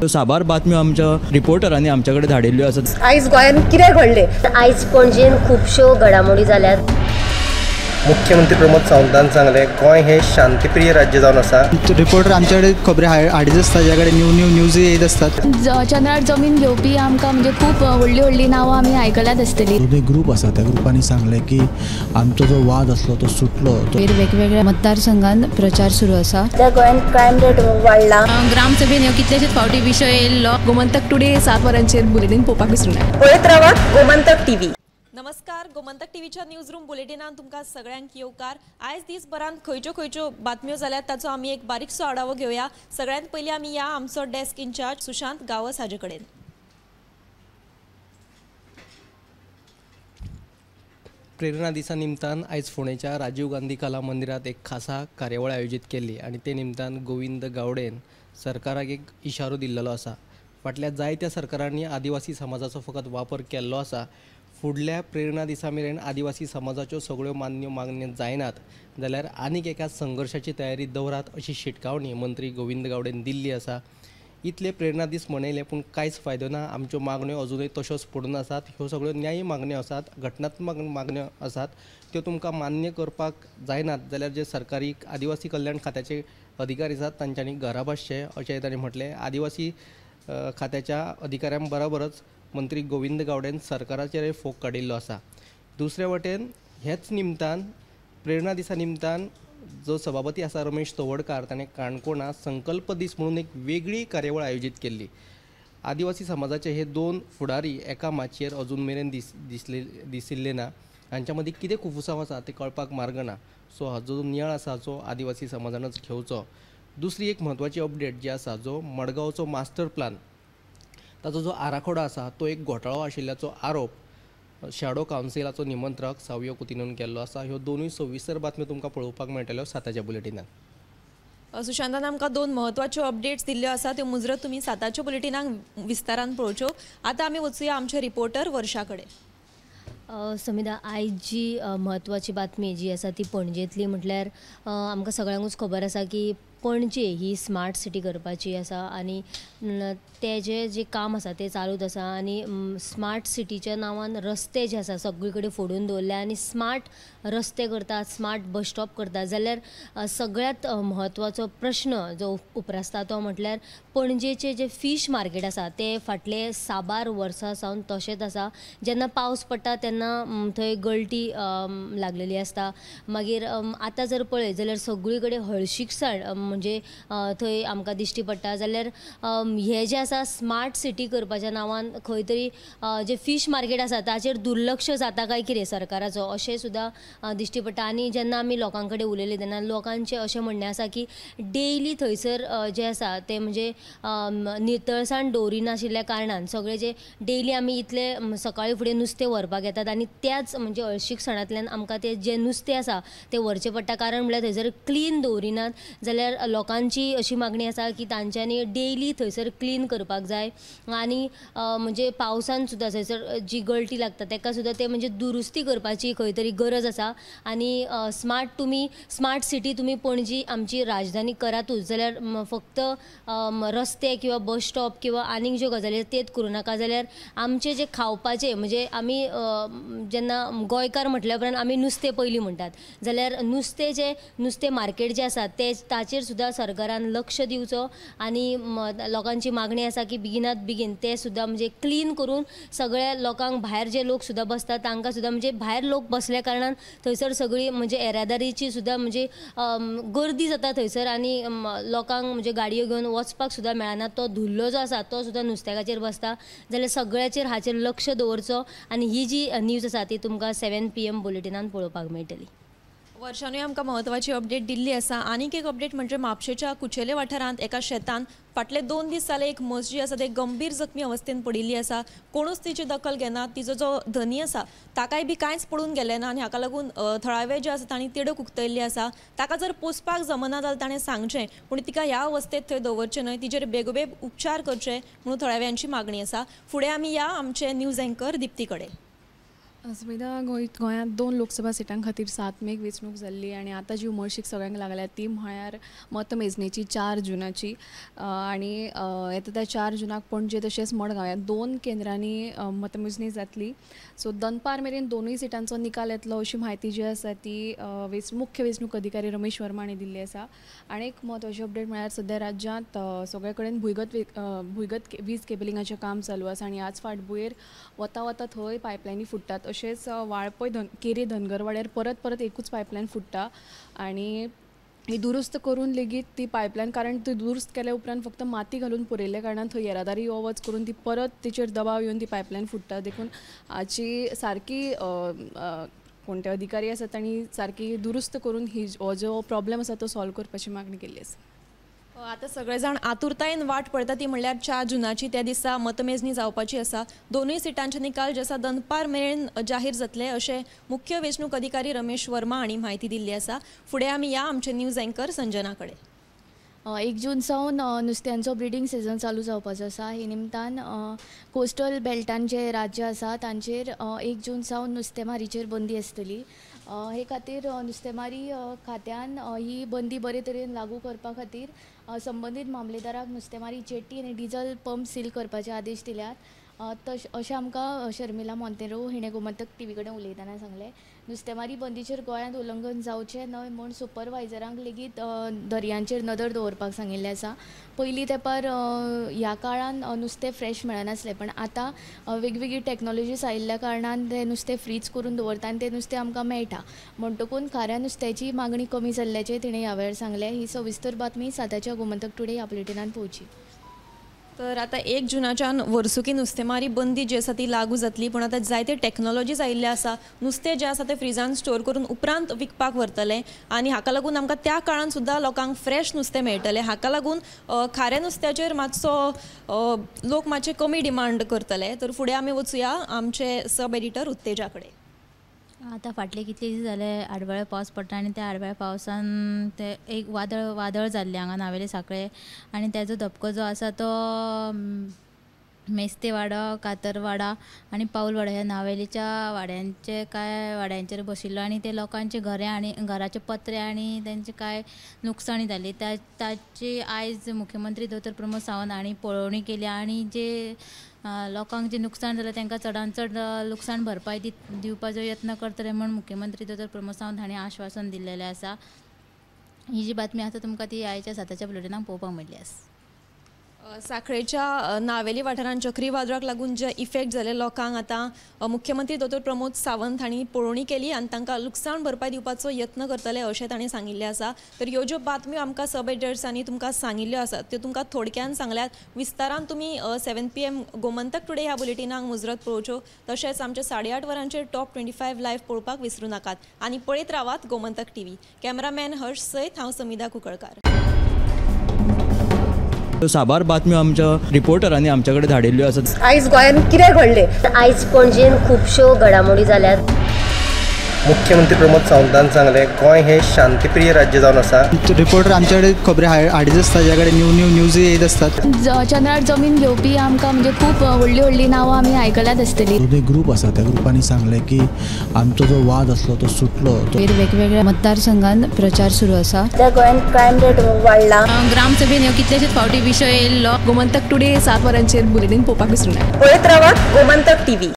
साबार बातम्यो आमच्या रिपोर्टरांनी आमच्या कडेन धाडिल्ल्यो आसात. आयज गोंयांत कितें घडलें, आयज पणजेन खुबश्यो घडामोडी जाल्यात. मुख्यमंत्री प्रमोद सावंतान सांगलें, गोंय हे शांतिप्रिय राज्य जावन आसा. रिपोर्टर आमचे कडेन खबरी हाडीत आसता, ज्या कडेन न्यू न्यू न्यूज येत आसतात. चंद्रार जमीन घेवपी आमकां म्हणजे खूब व्हडली व्हडली नांवां आमी आयकल्यात आसतली. दोनूय ग्रूप आसा, त्या ग्रुपांनी सांगलें की आमचो जो वाद आसलो तो सुटलो. वेगवेगळ्या मतदारसंघान प्रचार सुरू आसा. त्या गोंयांत क्रायम रेट वाडला. ग्रामसभेन ह्यो कितलेशेच फावटी विशय येयल्लो. गोमंतक टुडे 7 वरांचेर बुलेटीन पळोवपाक विसरूं नाका. पळयत रावात गोमंतक टीव्ही. नमस्कार, गोमंतक टीव्हीच्या न्यूज रूम बुलेटिनान तुमकां सगळ्यांक येवकार. आयज दिसभरांत खंयच्यो खंयच्यो बातम्यो जाल्यात ताचो आमी एक बारीकसो आढावो घेवया. सगळ्यांत पयलीं आमी या आमचो डेस्क इन्चार्ज सुशांत गांवस हाजे कडेन. प्रेरणा दिसा निमतान आयज फोंडेच्या राजीव गांधी कला मंदिरांत एक खासा कार्यावळ आयोजीत केल्ली आनी ते निमतान गोविंद गावडेन सरकाराक एक इशारो दिल्लो आसा. फाटल्या जायत्या सरकारांनी आदिवासी समाजाचो फकत वापर केल्लो आसा. फुडल्या प्रेरणा दिसा मेरेन आदिवासी समाजाच्यो सगळ्यो मान्य मागण्यो जायनात जाल्यार आनीक एका संघर्शाची तयारी दवरात अशी शिटकावणी मंत्री गोविंद गावडेन दिल्ली आसा. इतले प्रेरणा दीस मनयले पूण कांयच फायदो ना. आमच्यो मागण्यो अजुनूय तश्योच पडून आसात. ह्यो सगळ्यो न्यायी मागण्यो आसात, घटनात्मक मागण्यो आसात, त्यो तुमकां मान्य करपाक जायनात जाल्यार जे सरकारी आदिवासी कल्याण खात्याचे अधिकारी आसात तांच्यांनी घरा बसचें अशें तांणी म्हटलें. आदिवासी खात्याच्या अधिकाऱ्यां बरोबरच मंत्री गोविंद गावडेन सरकाराचेरय फोग काडिल्लो आसा. दुसरे वटेन हेच निमतान प्रेरणा दिसा निमतान जो सभापती आसा रमेश तवडकार ताणें काणकोणा संकल्प दीस म्हणून एक वेगळी कार्यावळ आयोजीत केल्ली. आदिवासी समाजाचे हे दोन फुडारी एका माचयेर अजून मेरेन दिसिल्ले ना. हांच्या मदीं कितें कुफुसांव आसा तें कळपाक मार्ग ना. सो हाजो जो नियाळ आसा जो आदिवासी समाजानच घेवचो. दुसरी एक म्हत्वाची अपडेट जी आसा, जो मडगांवचो मास्टर प्लान ताचो जो आराखडो आसा तो एक घोटाळो आशिल्ल्याचो आरोप शॅडो कावन्सिलाचो निमंत्रक सावियो कुतिनोन केल्लो आसा. ह्यो दोनूय सविस्तर बातम्यो तुमकां पळोवपाक मेळटल्यो 7च्या बुलेटिनान. सुशांतान आमकां दोन म्हत्वाच्यो अपडेट्स दिल्ल्यो आसा, त्यो मुजरत तुमी 7च्या बुलेटिनाक विस्तारान पळोवच्यो. आतां आमी वचुया आमचे रिपोर्टर वर्षा कडेन. समिधा, आयज जी म्हत्वाची बातमी जी आसा ती पणजेंतली. म्हटल्यार आमकां सगळ्यांकूच खबर आसा की पणजे ही स्मार्ट सिटी करपाची आसा आनी तेजें जें काम आसा तें चालूच आसा. आनी स्मार्ट सिटीच्या नांवान रस्ते जे आसा सगळे कडेन फोडून दवरले आनी स्मार्ट रस्ते करतात, स्मार्ट बस स्टॉप करतात. जाल्यार सगळ्यांत म्हत्वाचो प्रश्न जो उप्रासता तो म्हटल्यार पणजेचें जें फीश मार्केट आसा तें फाटले साबार वर्सां सावन तशेंच आसा. जेन्ना पावस पडटा तेन्ना थंय गळटी लागलेली आसता. मागीर आतां जर पळयत जाल्यार सगळी कडेन हळशीकसाण म्हणजे थंय आमकां दिश्टी पडटा. जाल्यार हें जें आसा स्मार्ट सिटी करपाच्या नांवान खंय तरी जें फीश मार्केट आसा ताचेर दुर्लक्ष जाता काय कितें सरकाराचो अशें सुद्दां दिश्टी पडटा. आनी जेन्ना आमी लोकां कडेन उलयले तेन्ना लोकांचें अशें म्हणणें आसा की डेली थंयसर जें आसा तें म्हणजे नितळसाण दवरिनाशिल्ल्या कारणान सगळें जे डेली आमी इतले सकाळी फुडें नुस्तें व्हरपाक येतात आनी त्याच म्हणजे हळशीकसाणांतल्यान आमकां तें जें नुस्तें आसा तें व्हरचें पडटा. कारण म्हणल्यार थंयसर क्लीन दवरिनात जाल्यार लोकांची अशी मागणी आसा की तांच्यांनी डेली थंयसर क्लीन करपाक जाय. आनी म्हणजे पावसान सुद्दां थंयसर जी गळटी लागता ताका सुद्दां ते म्हणजे दुरुस्ती करपाची खंय तरी गरज आसा. आनी स्मार्ट सिटी तुमी पणजी आमची राजधानी करातूच जाल्यार फक्त रस्ते किंवा बस स्टॉप किंवा आनीक ज्यो गजाली तेच करूं नाका. जाल्यार आमचे जे खावपाचे म्हणजे आमी जेन्ना गोंयकार म्हटल्या उपरांत आमी नुस्तें पयलीं म्हणटात, जाल्यार नुस्तें जें नुस्तें मार्केट जें आसा तें ताचेर सुद्दां सरकारान लक्ष दिवचो. आनी लोकांची मागणी आसा की बेगिनात बेगीन ते सुद्दां म्हणजे क्लीन करून सगळ्या लोकांक भायर जे लोक सुद्दां बसतात तांकां सुद्दां म्हणजे भायर लोक बसल्या कारणान थंयसर सगळी म्हणजे येरादारीची सुद्दां म्हणजे गर्दी जाता थंयसर आनी लोकांक म्हणजे गाडयो घेवन वचपाक सुद्दां मेळना. तो धुल्लो जो आसा तो सुद्दां नुस्त्याकाचेर बसता. जाल्यार सगळ्याचेर हाचेर लक्ष दवरचो. आनी ही जी न्यूज आसा ती तुमकां 7 PM बुलेटिनान पळोवपाक मेळटली. वर्षानूय आमकां म्हत्वाची अपडेट दिल्ली आसा. आनीक एक अपडेट म्हणजे म्हापशेच्या कुचेले वाठारांत एका शेतान फाटले 2 दीस जाले एक म्हस जी आसा ते गंभीर जखमी अवस्थेन पडिल्ली आसा. कोणूच तिची दखल घेना. तिचो जो धनी आसा ताकाय बी कांयच पडून गेलें ना आनी हाका लागून थळावे जे आसा तांणी तिडक उक्तयल्ली आसा. ताका जर पोसपाक जमना जाल्यार ताणें सांगचें, पूण तिका ह्या अवस्थेत थंय दवरचें न्हय, तिचेर बेगोबेग उपचार करचे म्हणून थळाव्यांची मागणी आसा. फुडें आमी या आमचे न्यूज एंकर दिप्ती कडेन. स्मिता, गोंयांत 2 लोकसभा सिटां खातीर 7 मेक वेंचणूक जाल्ली आनी आतां जी उमळशीक सगळ्यांक लागल्या ती म्हळ्यार मतमेजणेची 4 जुनाची आनी येता त्या 4 जुनाक पणजे तशेंच मडगांव ह्या 2 केंद्रांनी मतमेजणी जातली. सो दनपार मेरेन 2य सिटांचो निकाल येतलो अशी म्हायती जी आसा ती मुख्य वेंचणूक अधिकारी रमेश वर्मा हांणी दिल्ली आसा. आनी एक म्हत्वाची अपडेट म्हळ्यार सद्या राज्यांत सगळे कडेन भुंयगत वीज केबलिंगाचें काम चालू आसा आनी ह्याच फाटभुंयेर वता वता थंय पायपलायनी फुट्टात. तशेंच वाळपय केरी धनगरवाड्यार परत परत एकूच पायपलायन फुट्टा आनी ही दुरुस्त करून लेगीत ती पायपलायन, कारण ती दुरुस्त केल्या उपरांत फक्त माती घालून पुरयल्ल्या कारणान थंय येरादारी यो वच करून ती परत तिचेर दबाव येवन ती पायपलायन फुट्टा. देखून हाची सारकी कोणते अधिकारी आसात तांणी सारकी दुरुस्त करून ही हो जो प्रॉब्लेम आसा तो सॉल्व करपाची मागणी केल्ली आसा. आतां सगळे जाण आतुरतायेन वाट पळयता ती म्हणल्यार 4 जुनाची त्या दिसा मतमेजणी जावपाची आसा. 2य सिटांचे निकाल जे आसा दनपार मेरेन जाहीर जातले अशें मुख्य वेंचणूक अधिकारी रमेश वर्मा हांणी म्हायती दिल्ली आसा. फुडें आमी या आमचे न्यूज एंकर संजना कडेन. 1 जून सावन नुस्त्यांचो ब्रिडींग सिजन चालू जावपाचो आसा. हे निमतान कोस्टल बेल्टान जे राज्य आसा तांचेर 1 जून सावन नुस्तेमारीचेर बंदी आसतली. हे खातीर नुस्तेमारी खात्यान ही बंदी बरे तरेन लागू करपा खातीर संबंदीत मामलेदाराक नुस्तेमारी जेटी आनी डिजल पंप सील करपाचे आदेश दिल्यात. अशें आमकां शर्मिला मोंतेरो हिणें गोमंतक टीव्ही कडेन उलयतना सांगलें. नुस्तेमारी बंदीचेर गोंयांत उल्लंघन जावचें न्हय म्हूण सुपरवायजरांक लेगीत दर्यांचेर नदर दवरपाक सांगिल्लें आसा. पयलीं तेंपार ह्या काळान नुस्तें फ्रेश मेळनासलें, पण आतां वेगवेगळी टॅक्नोलॉजीस आयिल्ल्या कारणान तें नुस्तें फ्रीज करून दवरता आनी तें नुस्तें आमकां मेळटा. म्हणटकून खाऱ्या नुस्त्याची मागणी कमी जाल्ल्याचें तिणें ह्या वेळार सांगलें. ही सविस्तर बातमी 7च्या गोमंतक टुडे ह्या बुलेटिनान पळोवची. तर आतां 1 जुनाच्यान वर्सुकी नुस्तेमारी बंदी जी आसा ती लागू जातली, पूण आतां जायते टॅक्नोलॉजीज आयिल्ले आसा. नुस्तें जें आसा तें फ्रिजान स्टोर करून उपरांत विकपाक व्हरतले आनी हाका लागून आमकां त्या काळान सुद्दां लोकांक फ्रेश नुस्तें मेळटलें. हाका लागून खाऱ्या नुस्त्याचेर मातसो लोक मातशे कमी डिमांड करतले. तर फुडें आमी वचुया आमचे सब एडिटर उत्तेजा कडेन. आतां फाटले कितले दीस जाले आडवाळे पावस पडटा आनी त्या आडवाळे पावसान ते एक वादळ जाल्लें हांगा नावेले साखळे आनी तेजो धपको जो आसा तो मेस्तेवाडो, कातरवाडा आनी पावलवाडा ह्या नावेलीच्या वाड्यांचे कांय वाड्यांचेर बशिल्लो आनी ते लोकांचे घरां आनी घराचे पत्रे आनी तेंचे कांय लुकसाणी जाली. ताची आयज मुख्यमंत्री दोतोर प्रमोद सावंत हांणी पळोवणी केली आनी जे लोकांक जे नुकसान जालां तांकां चडान चड लुकसाण भरपाय दिवपाचो यत्न करतले म्हूण मुख्यमंत्री दोतोर प्रमोद सावंत हांणी आश्वासन दिल्लेलें आसा. ही जी बातमी आसा तुमकां ती आयच्या 7च्या बुलेटिनाक पळोवपाक मेळ्ळी आसा. साखळेच्या नावेली वाठारांत चक्रीवादळाक लागून जे इफेक्ट जाले लोकांक आतां मुख्यमंत्री दोतोर प्रमोद सावंत हांणी पळोवणी केली आनी तांकां लुकसाण भरपाय दिवपाचो यत्न करतले अशें तांणी सांगिल्लें आसा. तर ह्यो ज्यो बातम्यो आमकां सब एडिटर्सांनी तुमकां सांगिल्ल्यो आसात त्यो तुमकां थोडक्यान सांगल्यात. विस्तारान तुमी 7 PM Gomantak today ह्या बुलेटिनाक मुजरत पळोवच्यो. तशेंच आमच्या 8:30 वरांचेर टॉप 25 लायव्ह पळोवपाक विसरूं नाकात आनी पळयत रावात गोमंतक टीव्ही. कॅमेरामॅन हर्ष सयत हांव समिधा कुंकळकार. साबार बातम्यो आमच्या रिपोर्टरांनी आमच्या कडेन धाडिल्ल्यो आसात. आयज गोंयांत कितें घडलें, आयज पणजेन खुबश्यो घडामोडी जाल्यात. मुख्यमंत्री प्रमोद सावंतान सांगलें गोंय हे शांतिप्रिय राज्य जावन आसा. रिपोर्टर आमच्या कडेन खबरी हाडीत आसता, ज्या कडेन न्यू न्यू न्यूज येत आसतात. चंद्रार जमीन घेवपी आमकां म्हणजे खूब व्हडली व्हडली नांवां आमी आयकल्यात आसतली. जो ग्रुप आसा त्या ग्रुपांनी सांगलें की आमचो जो वाद आसलो तो सुटलो. वेगवेगळ्या मतदारसंघान प्रचार सुरू आसा. त्या गोंयांत क्रायम रेट वाडला. ग्रामसभेन ह्यो कितलेशेच फावटी विशय येयल्लो. गोमंतक टुडे 7 वरांचेर बुलेटीन पळोवपाक विसरूं नाका. पळयत रावात गोमंतक टीव्ही.